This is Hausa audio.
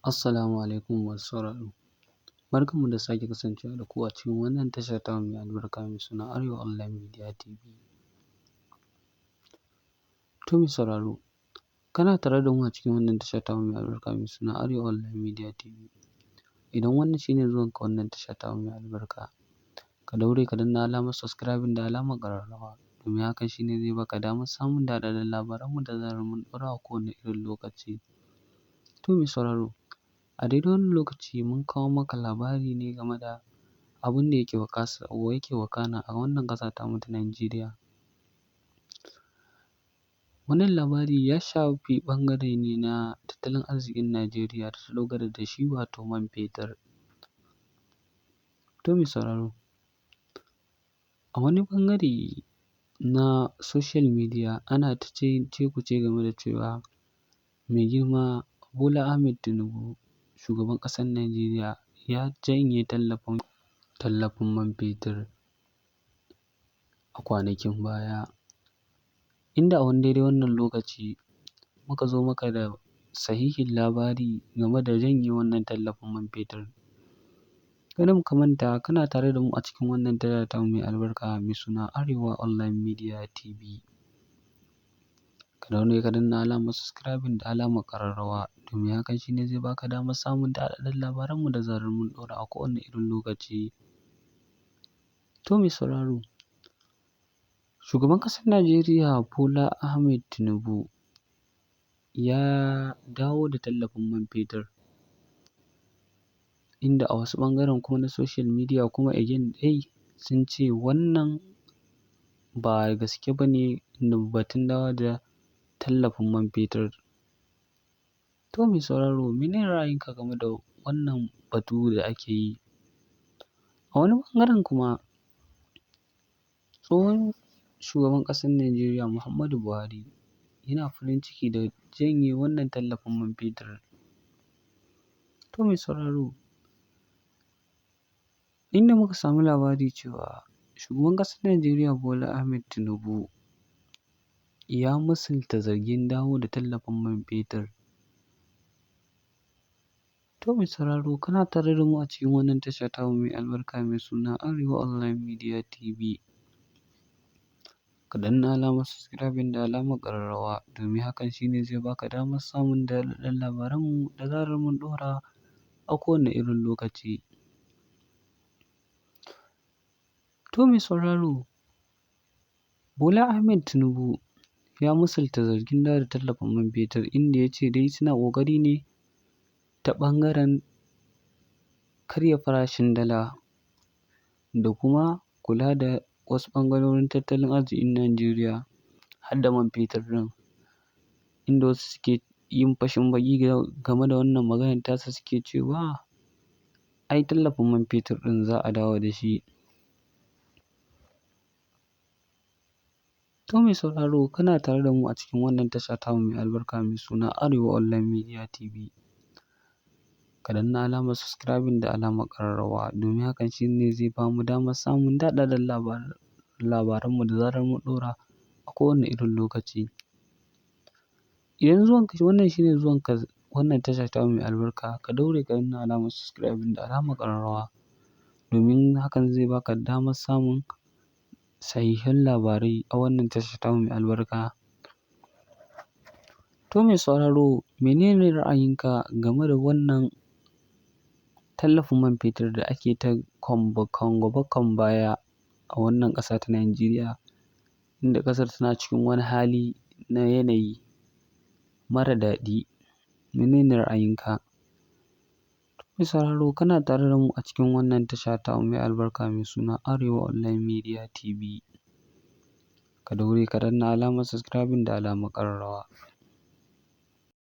Assalamu alaikum masu sauraro. Barkanmu da sake kasancewa da ku a cikin wannan tasha tamu mai albarka mai suna Arewa Online Media TV. To mai sauraro, kana tare da mu a cikin wannan tasha tamu mai albarka mai suna Arewa Online Media TV. Idan wannan shi ne zuwanka wannan tasha tamu mai albarka, ka daure ka danna alamar subscribing da alamar ƙararrawa, domin hakan shi ne zai baka damar samun daɗaɗɗen labaranmu da zarar mun ɗaura a kowane irin lokaci. To mai sauraro, a daidai wannan lokaci mun kawo maka labari ne game da abin da yake wakana a wannan ƙasa tamu ta Najeriya. Wannan labari ya shafi ɓangare ne na tattalin arzikin Najeriya da ta dogara da shi, wato man fetur. To mai sauraro, a wani ɓangare na social media ana ta cece-kuce game da cewa mai girma Bola Ahmed Tinubu, shugaban ƙasar Najeriya, ya janye tallafin man fetur a kwanakin baya, inda a daidai wannan lokaci muka zo maka da sahihin labari game da janye wannan tallafin man fetur. Kada ka manta kana tare da mu a cikin wannan tasha tamu mai albarka mai suna Arewa Online Media TV. Ka daure ka danna alamar subscribing da alamar ƙararrawa, domin hakan shi ne zai baka damar samun daɗaɗɗen labaranmu da zarar mun ɗaura a kowane irin lokaci. To mai sauraro, shugaban ƙasar Najeriya Bola Ahmed Tinubu ya dawo da tallafin man fetur, inda a wasu ɓangaren kuma na social media kuma again dai sun ce wannan ba gaske ba ne batun dawo da tallafin man fetur. To mai sauraro, mene ne ra'ayinka game da wannan batu da ake yi? A wani ɓangaren kuma, tsohon shugaban ƙasar Najeriya Muhammadu Buhari yana farin ciki da janye wannan tallafin man fetur. To mai sauraro, inda muka samu labari cewa shugaban ƙasar Najeriya Bola Ahmed Tinubu ya musanta zargin dawo da tallafin man fetur. To mai sauraro, kana tare da mu a cikin wannan tasha tamu mai albarka mai suna Arewa Online Media TV. Ka danna alamar subscribing da alamar ƙararrawa, domin hakan shi ne zai baka damar samun daɗaɗɗen labaranmu da zarar mun ɗaura a kowane irin lokaci. To mai sauraro, Bola Ahmed Tinubu ya musanta zargin dawo da tallafin man fetur, inda ya ce dai suna ƙoƙari ne ta ɓangaren karya farashin dala da kuma kula da wasu ɓangarorin tattalin arzikin Najeriya har da man fetur ɗin, inda wasu suke yin fashin baƙi game da wannan maganar tasa, suke cewa ai tallafin man fetur ɗin za a dawo da shi. To mai sauraro, kana tare da mu a cikin wannan tasha tamu mai albarka mai suna Arewa Online Media TV. Ka danna alamar subscribing da alamar ƙararrawa, domin hakan shi ne zai ba mu damar samun daɗaɗɗen labaranmu da zarar mun ɗaura a kowane irin lokaci. Idan zuwanka wannan shi ne zuwanka wannan tasha tamu mai albarka, ka daure ka danna alamar subscribing da alamar ƙararrawa, domin hakan zai baka damar samun sahihan labarai a wannan tasha tamu mai albarka. To mai sauraro, mene ne ra'ayinka game da wannan tallafin man fetur da ake ta kan gaba kan baya a wannan ƙasa ta Najeriya, inda ƙasar tana cikin wani hali na yanayi mara daɗi? Mene ne ra'ayinka? Mai sauraro, kana tare da mu a cikin wannan tasha tamu mai albarka mai suna Arewa Online Media TV. Ka daure ka danna alamar subscribing da alamar ƙararrawa.